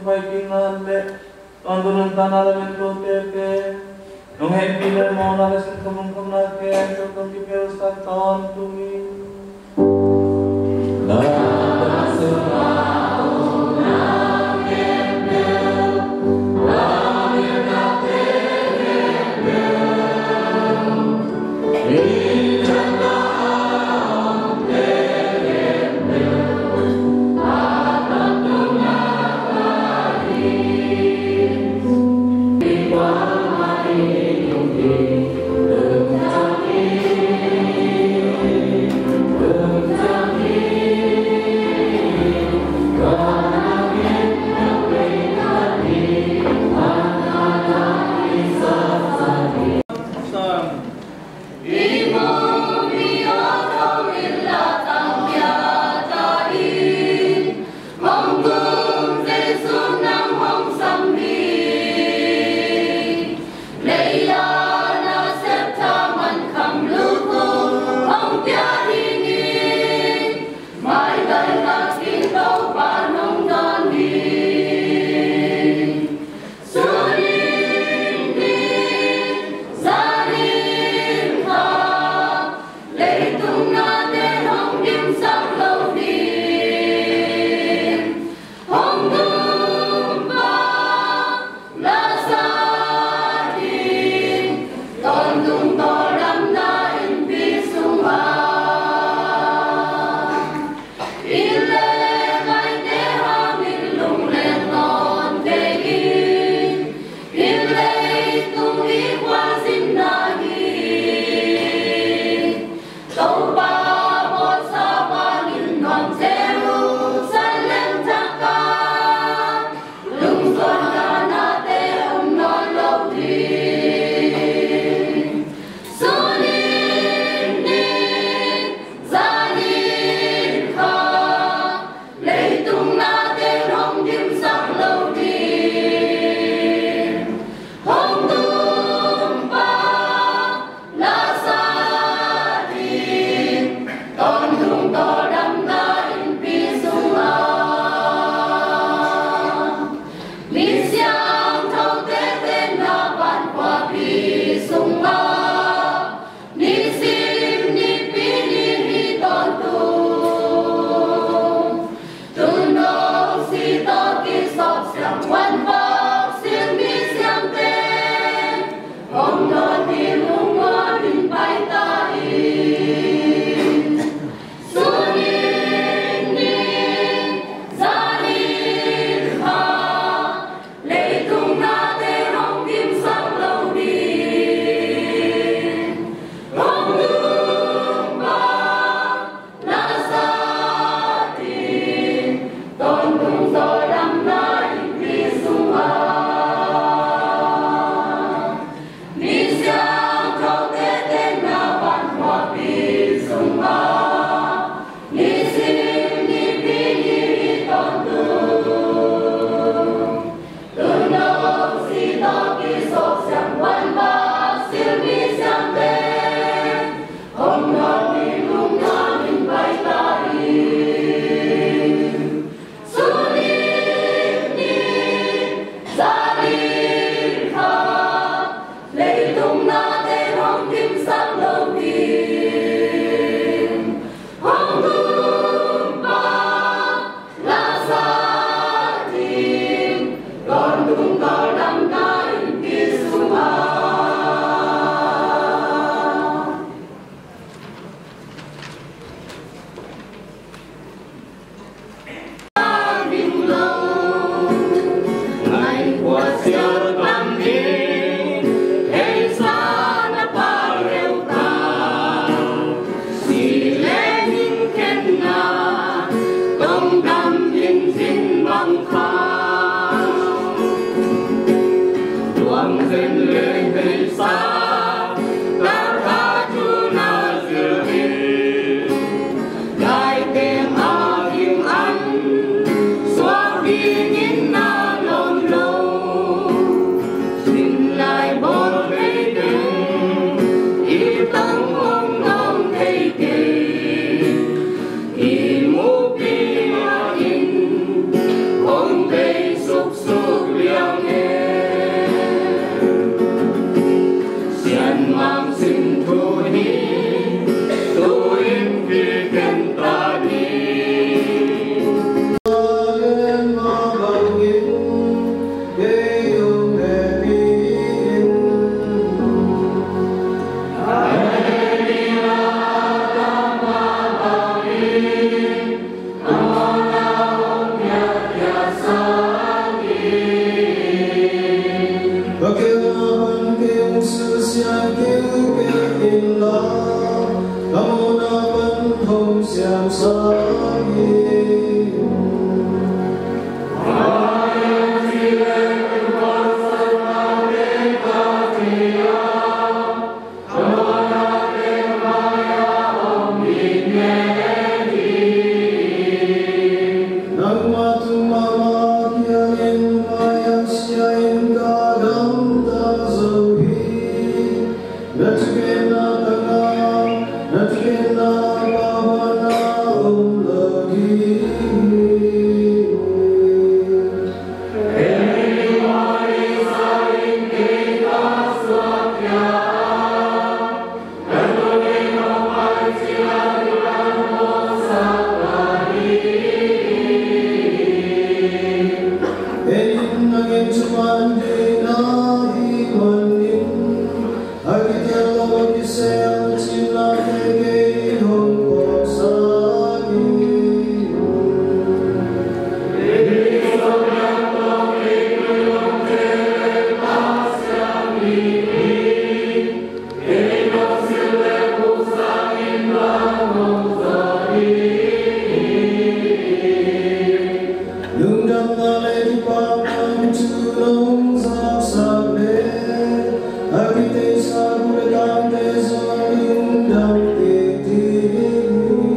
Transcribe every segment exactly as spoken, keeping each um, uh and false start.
Pai kik nang le, tawntung nuntakna lamen tuate pen nong hehpih le mawhna le sin thamuang khopna khempeuh tawh kipelsak tawntung in. Siangsak hi. Nangmah tung mahmah kiangin mai-ah sia-in ka gamta zo hi. Na thukhenna tangah, na thukhenna pahpahna om lo ding hi. Ei in nang in thuman deihna hih manin, a kitel lo a kisel na cinnate kei hong puaksak hi. Lungdamna le kipakna thu nong zaksak leh, a kiteisa gu le kangte zong lungdam kik ding hi.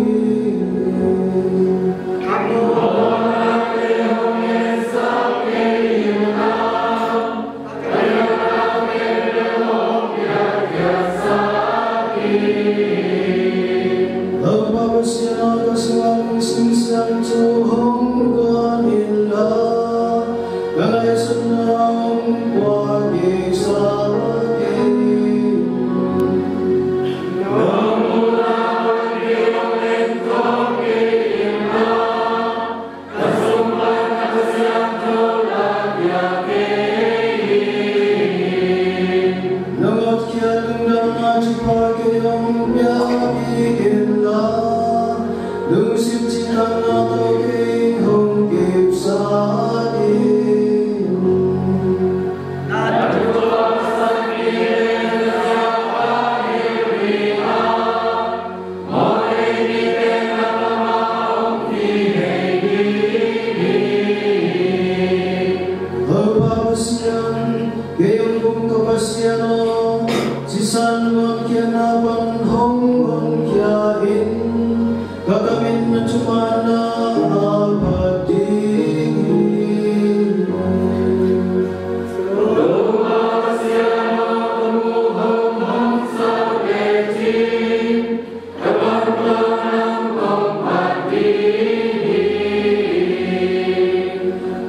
Topa Pasian aw, ka sungah lungsim siangtho hong guan inla, ka ngaihsutna hong puaksak in. Nong hotkhiat lungdamna thupha kei hong pia kik inla, lungsim cinkhanna tawh kei hong kepsak in. Topa Pasian, kei hong kum ka Pasian aw, sisan hotkhiatna pan hong honkhia in, ka kam in na thumanna a phat ding hi.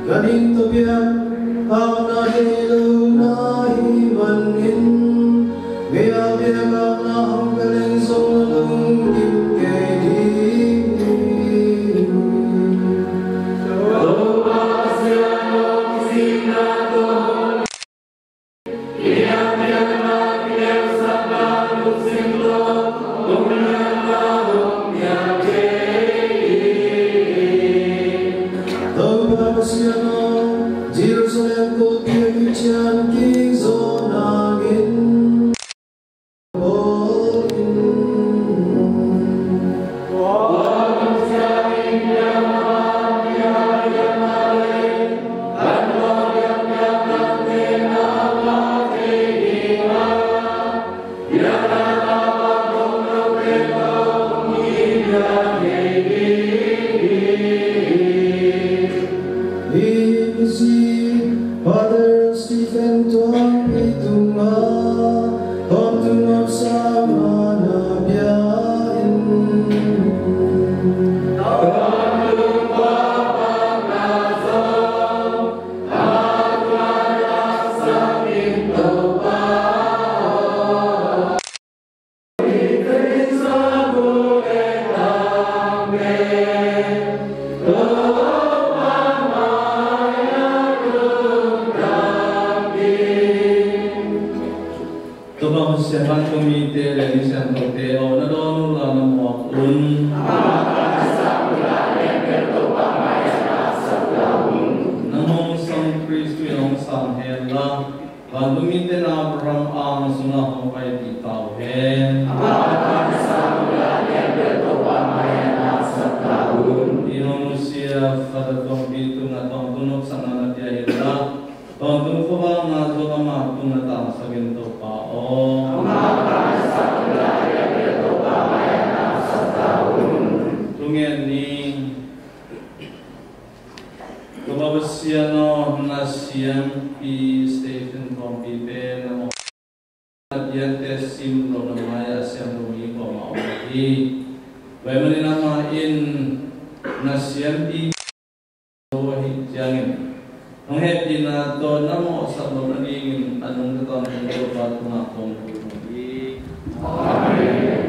Ka ning tawh biak akna nei lo na hih manin, gei-a biak akna hong pia leng zong na lungkim kei ding hi. Topa Pasian aw, Jerusalem kawlpi a kician kik zawh nangin bawl in. Hih Father Stephen Tuanpi tungah tawntung hopsa na pia in. Topa Pasian, vantung mite le mi siangthote aw, na dawn unla na mawk un. Nang hong sang Khris in hong sang hen la, vantung mite na Abraham ang sungah hong paipih ta uh hen. Father Tongpi tungah tawntung nopsakna na pia hi inla, tawntung khuavakna zong amah tungah tangsak in, Topa aw. Thungen ni. Topa Pasian aw, na siampi Stephen Tongpi pen a mawh a diakte sim lo na mai-ah siampu mi kuamah om hi. Tua ahih manin amah in na siampi zo ahih ciangin, nong hehpihna tawh na mawhsak loh nadingin a nungta tawntung Topa tungah kong thum hi. Amen.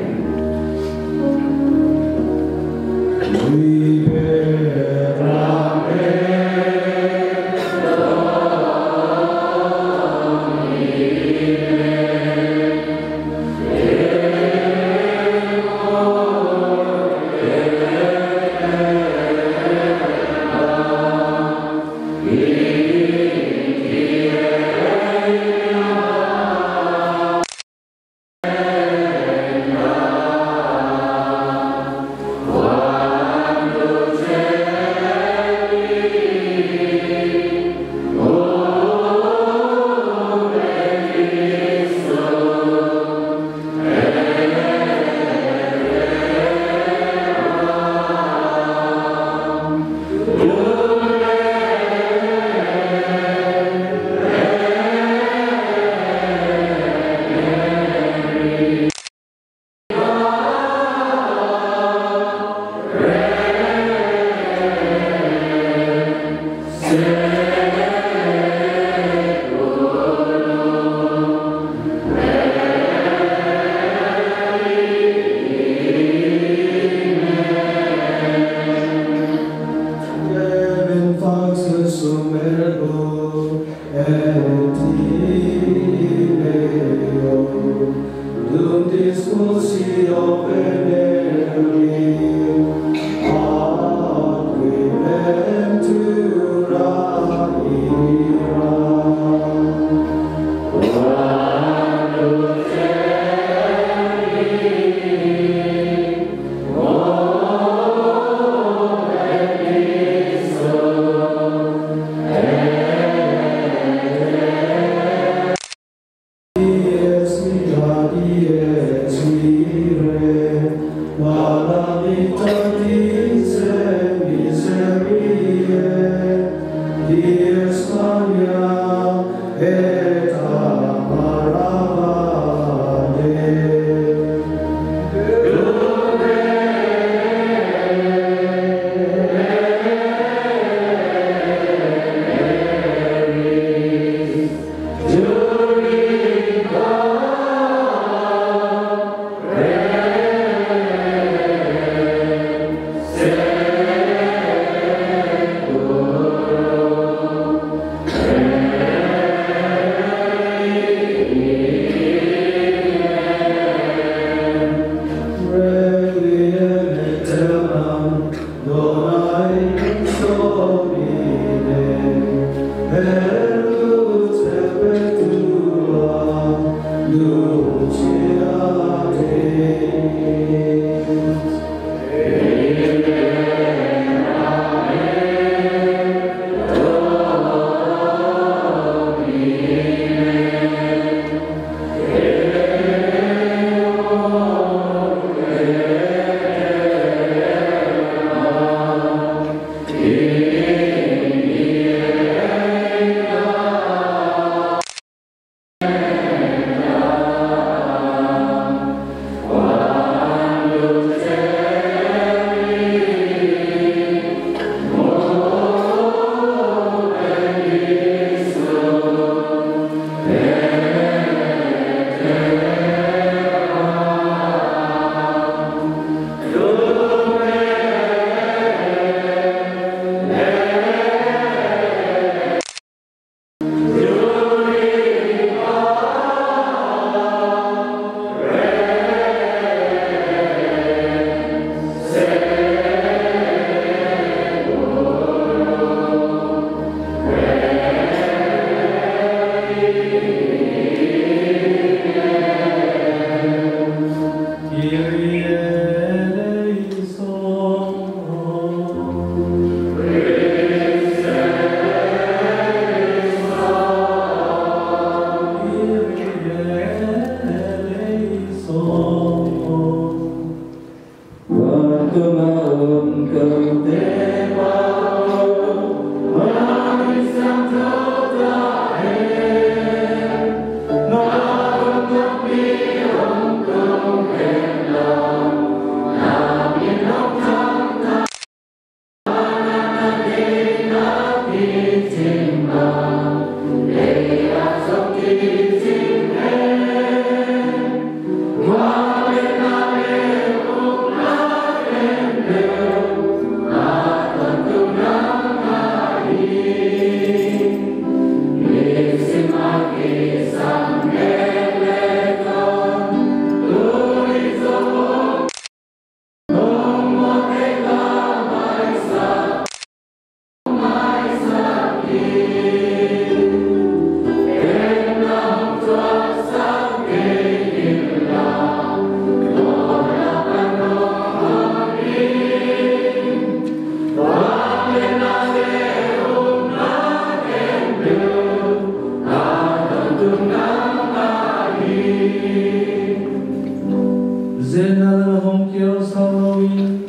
Zen na la hong kial sa lo in.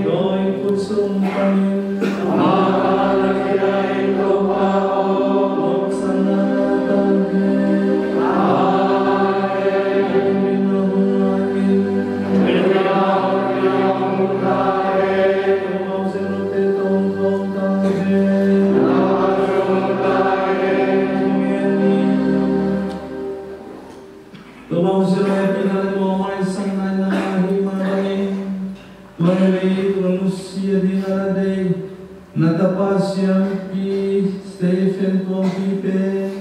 Doi kut sung panin. Noksan na ta hen. Tua bang hong sia leh pi na leh muang mai sang nai na hi mah bangin, tua hi leh tua nusia ding a na deih na tapa siampi Stephen Tuampi pen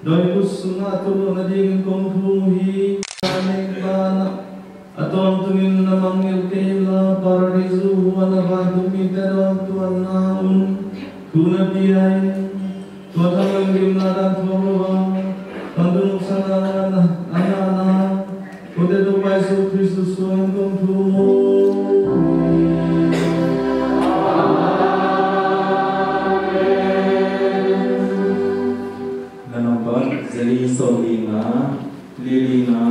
doi kut sungah tul loh nadingin kong thum uh hi. Amen. A tawntungin na mangngilh kei inla, Paradiso huan a vantung mite dawntuanna hun thu na pia in. Tua thaman gimna dan thuak lo a, tawntungin noksan a ngah na, a ngahna, kote Topa Jesu Khrist suangin kong thum uh hi. Na nambat za li sawm li nga, li li nga.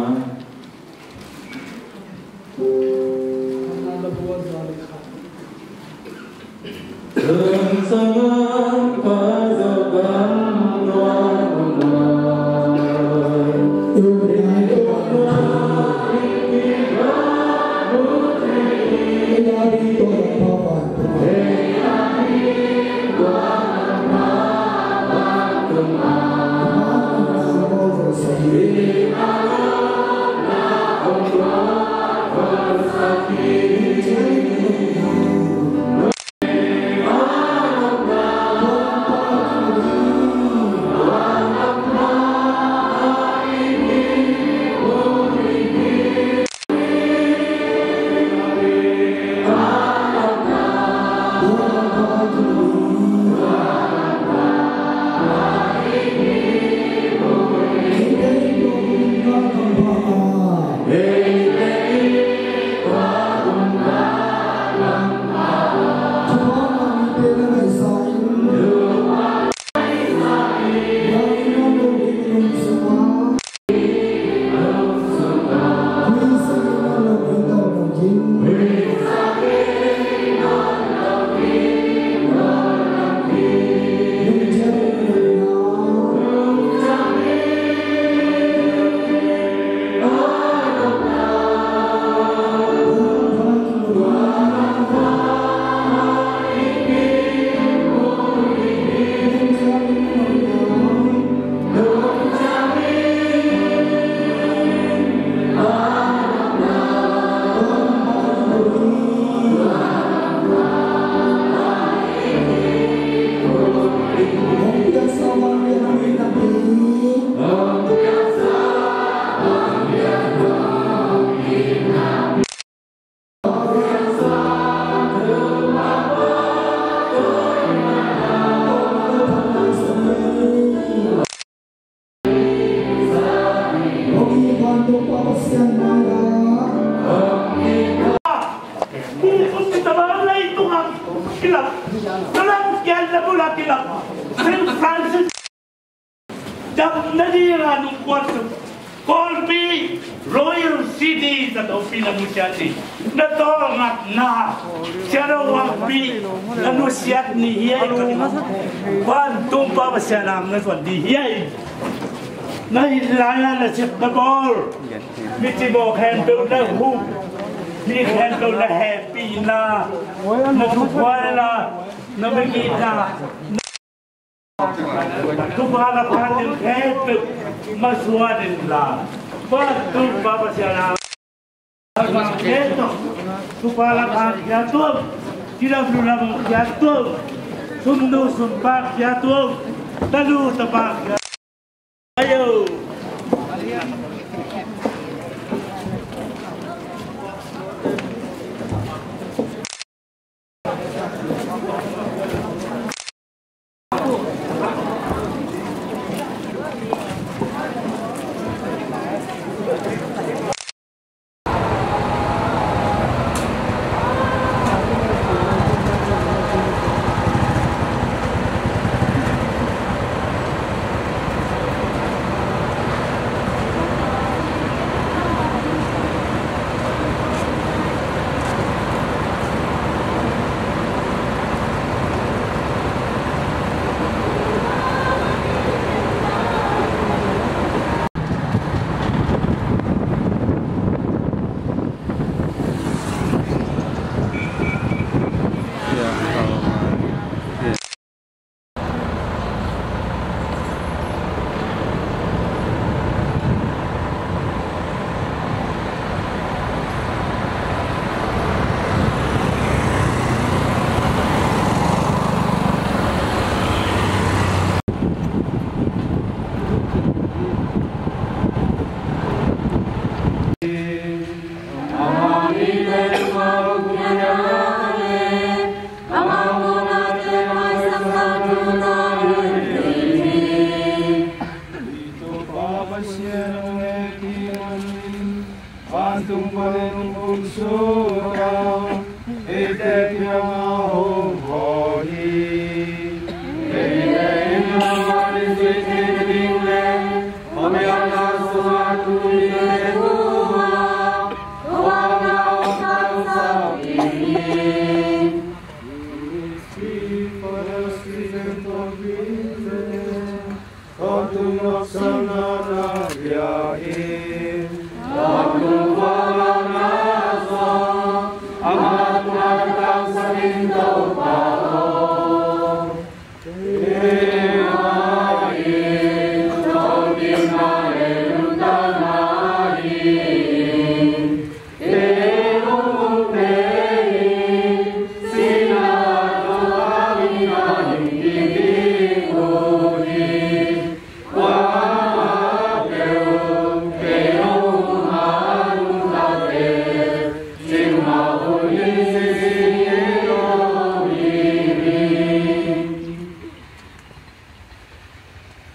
Kung kitabalan na itong ang kilap, dalam kian na mula kilap, Saint Francis, dam na di ranong kuwarto. Pawlpi Royal City, Zatopi na nusiat ni. Na tawlngatna Siangtho Huangpi na nusiat ni hi ei. Vantung Pa Pasian in na zuan ding hi ei. Na hin lai-a na sep na bawl, mi cimawh khempeuh na huh, mi khempeuh na hehpihna, na thupha, na, na migitna, thupha na phat ding khempeuh masuan inla, vantung Pa Pasian in thupha la phat khia tuam, cidam lu lam khia tuam, sumnu sumpa khia tuam, tanu tapa khia. Ayo. Vantung panin hong sut a, eite kiangah hong hawh hi. Eite in amah i zuih theih nading le a biakna sungah tu mite tungah thuakna hong tangsak ding hi. Father Stephen Tawlpi le tawntung nopsakna na pia in, tawntung khuavakna zong amah tungah tangsak in, Topa aw. Keimah in tawlkikna le nuntakna hi.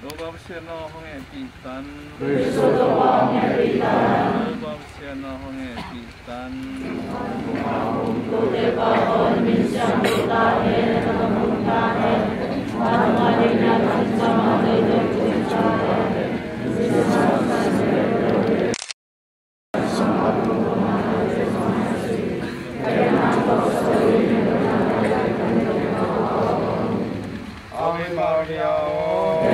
Topa Pasian aw, hong hehpih tan. Khrih Topa hong hehpih tan. Topa Pasian aw, hong hehpih tan. Ave Maria aw.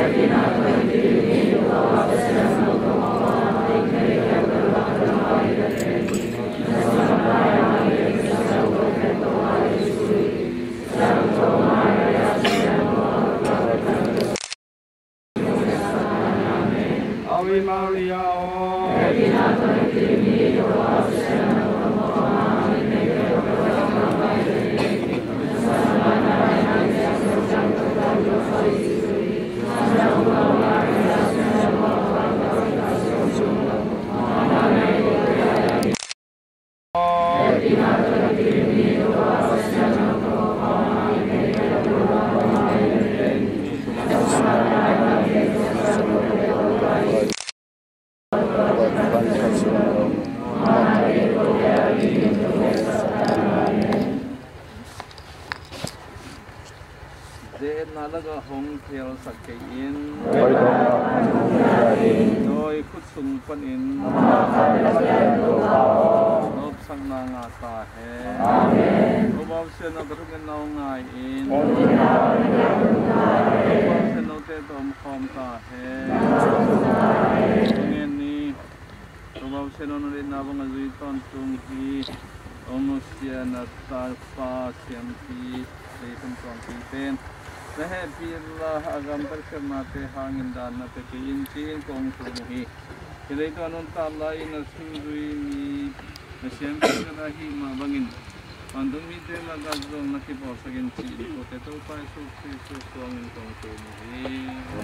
Ave Maria aw. Lakah hong khialsak kei in. Dawi khut sung panin lawpsakna ngah ta hen. Amen. Topa Pasian aw, ka thungen na hong ngai in. Topa Pasian, note tawh om khawm ta hen. Hong en ni. Topa Pasian aw, na deihna bang a zui tawntung hi. Hong nusia na tapa siampi, leitung tuampi pen na hehpih inla, a gamtat khialhnate hangin dan na pia kei in, ci-in kong thum uh hi. Hih leitung a nuntak lai-in na suzui mi, na siampi ka hih mah bangin vantung mite lakah zong na kipawlsak in, ci-in kote Topa Jesuh Khrih suang in kong thum uh hi.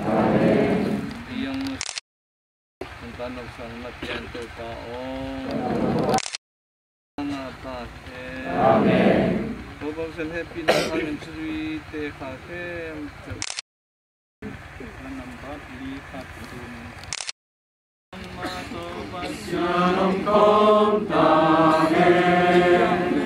Amen. Hih hong nuntak nopsakna pian Topa aw. Ngah ta hen. Amen. Topa Pasian hehpihna hangin suzui te kha khempeuh. Nambat li khat tun. Topa Pasian om khawm ta hen.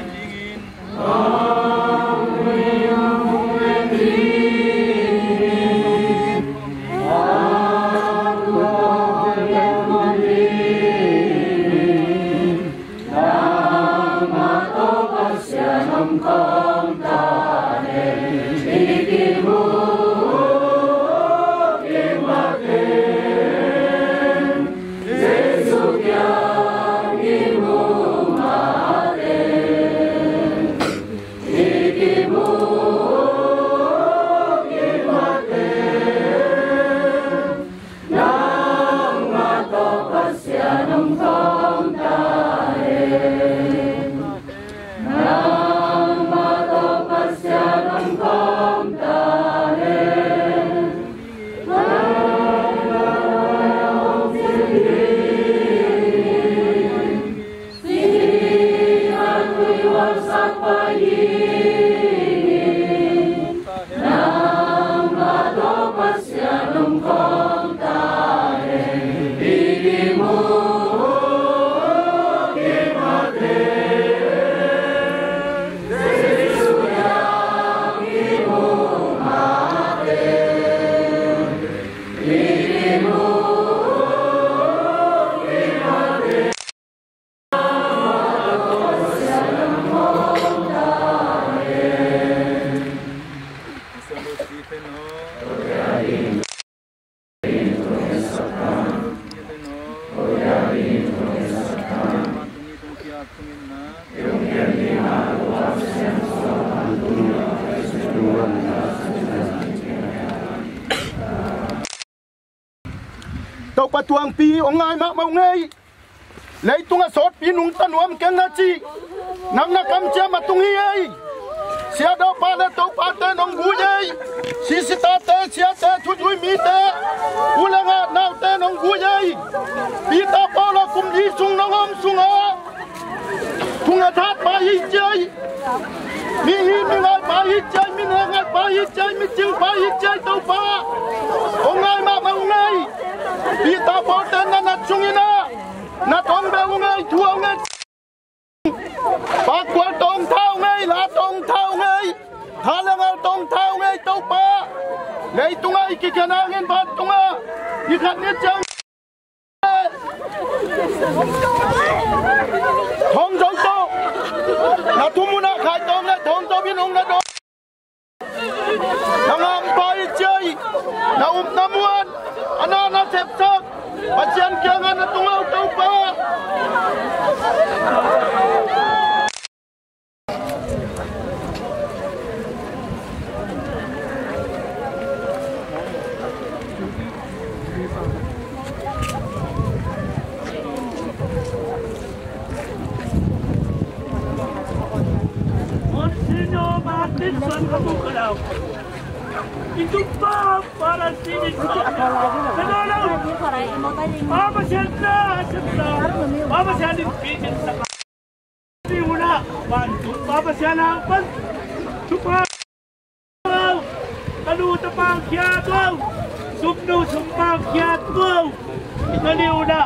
Topa tuangpi hong ngai mahmah ung ei. Leitung a sawtpi nungta nuam keng na ci. Nang na kamciam a tung hi ei. Siadawpa le topate nong gui ei. Sisitate, siate, thuzui mite, u le nga naute nong gui ei. Peter Paul a kum li sung nong om sungah, thunget hat pa hi ci ei. Mihih mingai pa hi ci ei, mineh ngai pa hi ci ei, micing pa hi ci ei, Topa. Hong ngai mahmah ung ei. Peter Paul te na nat sungin ah, na thong beh ung ei, thua ung ei. Pakkual tawh hong tha ung ei, la tawh hong tha ung ei. Tha le ngal tawh hong tha ung ei, Topa. Leitungah i kikhen hangin vantungah i khat ni ciang Thong zo tawh. Na thumun ah khai tawm le thong zo in hong na dawn. Na ngampa i ciai, na upna muan, a na na sepsak, Pasian kiangah na tung uh Topa. Monsignor Martin Son Kabukalau. Itu pa para sini. Kenapa? Apa siapa? Apa siapa? Ini una, one, two, Papa Sialang, one, two, pa. Kalu tapang kiat, wow. Sumnu sumpang kiat, wow. Ini una.